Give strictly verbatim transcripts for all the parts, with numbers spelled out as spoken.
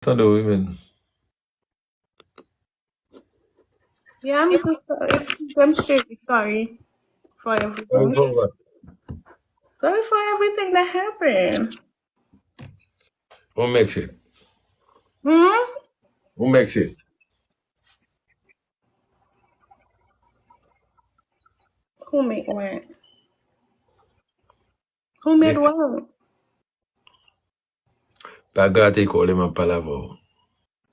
Tande w wi, men. Yeah, I'm so sorry. Excuse them, Sherry. Sorry for everything. Sorry for everything that happened. Who makes it? Hmm? Who makes it? Who make what? Who made what? Pa grate kò w lè m ap pale avè w.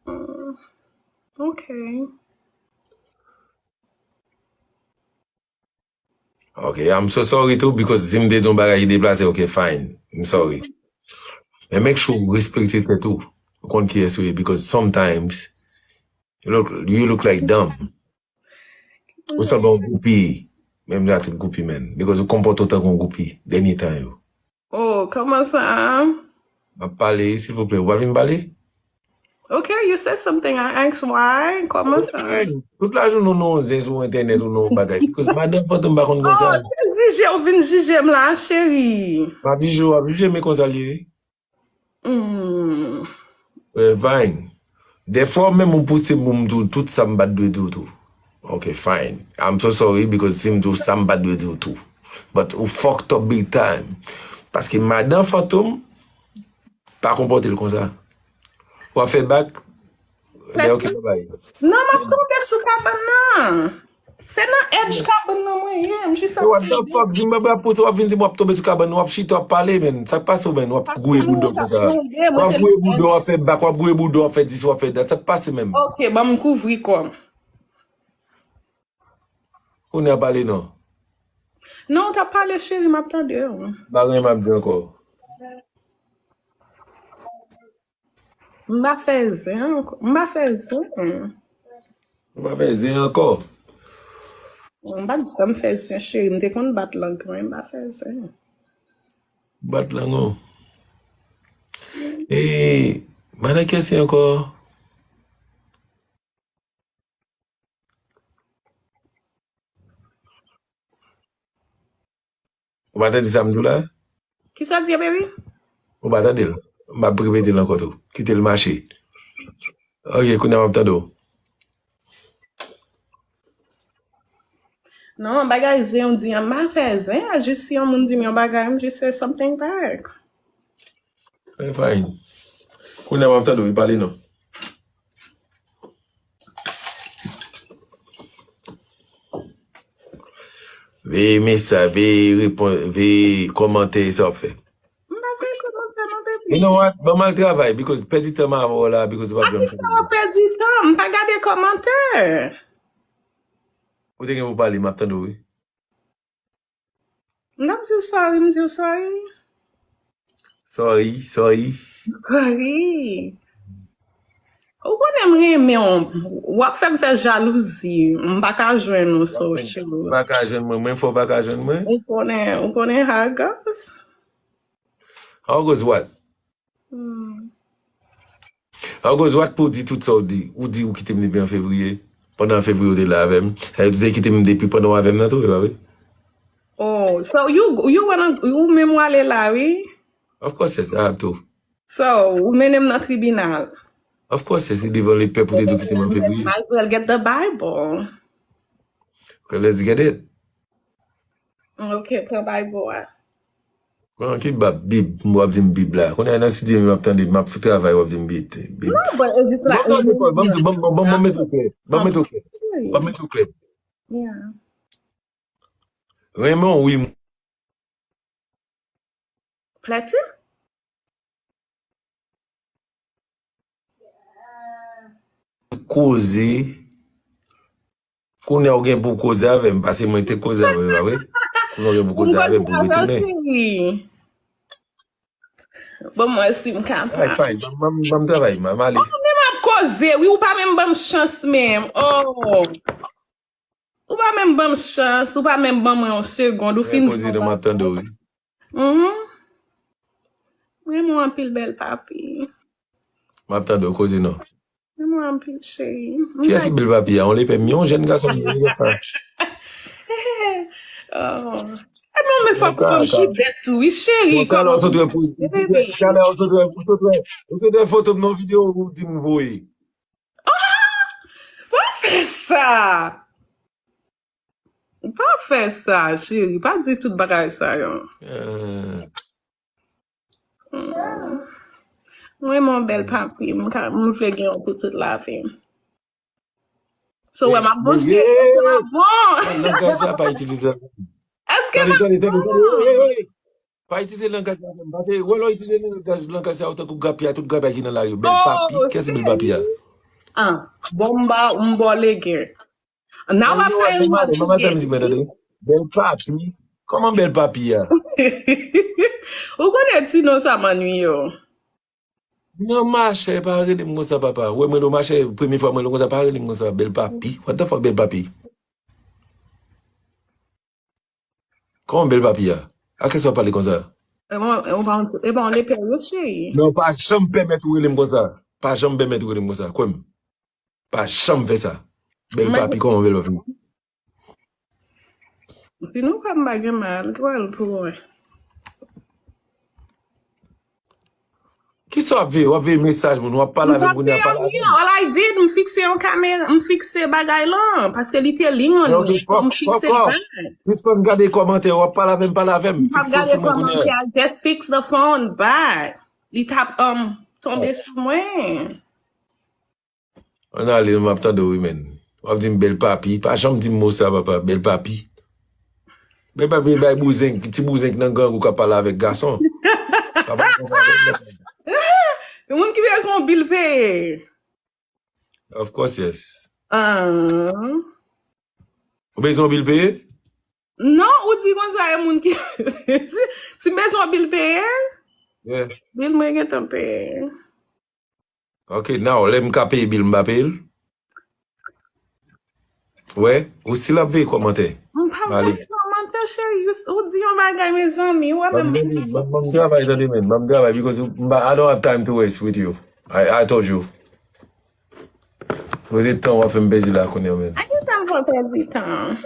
Mm, ok. Ok, I'm so sorry too, because si m te di yon bagay ki deplase, ok, fine. I'm sorry. Men make sure w respekte tèt ou. Ou konn kiyès ou ye, because sometimes you look, you look like dumb. Ou sanble yon goupi. Menm jan ak goupi, men. Because ou konpòte w tankou yon goupi dènye tan yo. Oh, kòman sa? M ap pale, silvouplè. Ou pa vin pale? Ok, you said something, I asked why. Kòman sa? Tout lajounen ou nan yon zen sou entènèt ou nan yon bagay. Because madan Fantom pa konn konsa. Oh, te jije, ou vin jije m la, cheri. M ap jije w, ap jije, men konsa l ye. Hmm. Eh, fine. Dèfwa menm ou pouse pou m di w tout sa m pa t dwe di w tou. Ok, fine. I'm so sorry because si m di w sa m pa t dwe di w tou. But ou fucked up big time. Paske madan Fantom pa konpòte l konsa. W ap fè bak. Lè ok, bye bye. Non, m ap tonbe sou kabann nan. Se nan edge kabann nan mwen ye, m jis ap What the fuck? Di m baba pou w ap vin di m w ap tonbe sou kabann, w ap chita, w ap pale, men. Sa k pase w, men? W ap gouye bouda w konsa. W ap gouye bouda w, w ap fè bak, w ap gouye bouda w, w ap fè dis, w ap fè dat. Sa k pase menm? Ok, ban m kouvri kò m. Kounye a pale non. Non, w t ap pale, cheri, m ap tande w. Pa gen m ap di ankò. M pa fè zen ankò. M pa fè zen. M pa fè zen ankò. M pa t janm fè zen, cheri. M te konn bat lang mwen, m pa fè zen. Bat lang ou. E, madan kiyès se ankò? Ou pa tande sa m di w la? Kisa w di, baby? Ou pa tande l? M ap repete l ankò tou. Kite l mache. Ok, kounye a m ap tande w. Non, bagay zen ou di an, m pa fè zen. A jis si yon moun di m yon bagay, m jis say something back. Eh, fine. Kounye a m ap tande w, pale non. Veye mesaj, veye repon, veye kòmantè, sa w ap fè. M pa veye kòmantè non, baby. You know what? Ban m al travay, because pèdi tan m avè w la, because ou pa janm fè. Sa w pèdi tan, m pa gade kòmantè. Ou te gen pou pale, m ap tande w, wi. M t ap di w sorry, m di w sorry. Sorry, sorry. Sorry. Ou konnen m renmen w. W ap fè m fè jalouzi. M pa ka jwenn ou, so cheri. Pa ka jwenn mwen, mwen fò pa ka jwenn mwen. Ou konnen, ou konnen how it goes. How it goes what? Hmm. How it goes what pou w di tout sa w di? Ou di ou kite m depi an fevriye. Pandan an fevriye ou te la avè m. Sa vle di ou te kite m depi pandan w avè m nan tou, e pa vre? Oh, so you, you wanna, ou menm w ale la, wi? Of course, yes, I have to. So, ou mennen m nan tribinal. Of course, yes, se devan lepèp ou te di w kite m an fevriye. Might as well get the Bible. Okay, let's get it. Ok, pran Bible a. Pran ki bab, Bib, w ap di m Bib la. Kounye a nan estidyo m ap tande, m ap travay, w ap di m Bib. Bib. Non, but it's just like, Ban m, ban m, ban m, ban m, ban m mete w klè. Ban m mete w klè. Ban m mete w klè. Yeah. Renmen w, wi. Platin? Koze. Kounye a ou gen pou koze avè m, paske mwen te koze avè w, pa vre? Kounye a ou gen pou koze avè m pou retounen. Bon, mwen si m ka. Ay, fine. Ban m, ban m, ban m travay, m ale. Ou pa menm ap koze, wi, ou pa menm ban m chans menm. Oh. Ou pa menm ban m chans, ou pa menm ban mwen yon segond, ou fin. Koze nan m ap tande w, wi. Mhm. Mwen renmen w anpil, bèl papi. M ap tande w, koze non. Mwen renmen w anpil, cheri. Kiyès ki bèl papi a? On lepè m, yon jèn gason m, yon pa. Oh. E non, men fòk ou konn ki bèt tou, wi, cheri. Bon, talè w sot wè pou, talè w sot wè, ou sot wè, ou sot wè foto m nan videyo ou di m voye. Pa fè sa! Pa fè sa, cheri. Pa di tout bagay sa yo. Mwen, mon bèl papi, m ka, m vle gen yon pou tout lavi m. So, wè, m ap bon, cheri, m ap bon. Langaj sa pa itilize. Èske m ap bon? Pa itilize langaj sa, paske wè lè w itilize langaj, langaj sa, ou tankou grapya, tout grapya ki nan lari yo. Bèl papi, kiyès se bèl papi a? Ah, bon, m ba, m ba w legen. Nan w ap fè yon lòt videyo. Bèl papi. Kòman bèl papi a? Ou konnen ti non sa m annuiye w. Non, machè, pa rele m konsa, papa. Ou wè m rele w machè, premye fwa m rele w konsa, pa rele m konsa, bèl papi. What the fuck, bèl papi? Kòman bèl papi a? A kiyès w ap pale konsa? E bon, e bon, e bon, lepè yo, cheri. Non, pa janm pèmèt ou rele m konsa. Pa janm pèmèt ou rele m konsa, kwè m. Pa janm fè sa. Bèl papi, kòman bèl papi? Si nou kwè m pa gen mal, ki wè l pou mwen. Kisa w ap veye? W ap veye mesaj moun, w ap pale avè m kounye a, pale avè m. All I did, m fikse yon kamera, m fikse bagay lan, paske li te ling on me, so m fikse l back. Plis fò m gade kòmantè, w ap pale avè m, pale avè m, fikse l sou mwen kounye a. Just fix the phone back. Li t ap, um, tonbe sou mwen. Ann ale, m ap tande w wi, men. W ap di m bèl papi. Pa janm di m mo sa, papa. Bèl papi. Bèl papi, bay bouzen, ti bouzen k nan gang ou k ap pale avèk gason. Pa pale konsa avèk mwen. Moun ki bezwen yon bil peye. Of course, yes. Ah. Ou bezwen yon bil peye? Non, ou di konsa, e moun ki, si, si m bezwen yon bil peye, bil mwen gentan peye. Ok, now, lè m ka peye bil, m pa peye l? Wè, ou still ap veye kòmantè. M pa veye kòmantè, cheri, ou di yon bagay, mezanmi, ou wè menm. Ban m travay, tande, men, ban m travay, because m pa, I don't have time to waste with you. I, I told you. Koze tan w ap fè m pèdi la kounye a, men. A ki sa m fè w pèdi tan?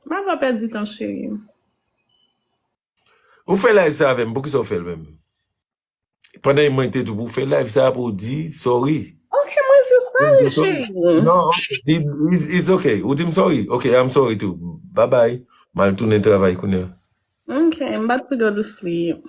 M pa fè w pèdi tan, cheri. Ou fè live sa avè m, poukisa w fè l menm? Pandan mwen te di w pou w fè live sa pou w di sorry. Ok, mwen di w sorry, cheri. Non, ok, it, it's, it's ok. Ou di m sorry. Ok, I'm sorry too. Bye bye. M al tounen travay kounye a. Ok, I'm about to go to sleep.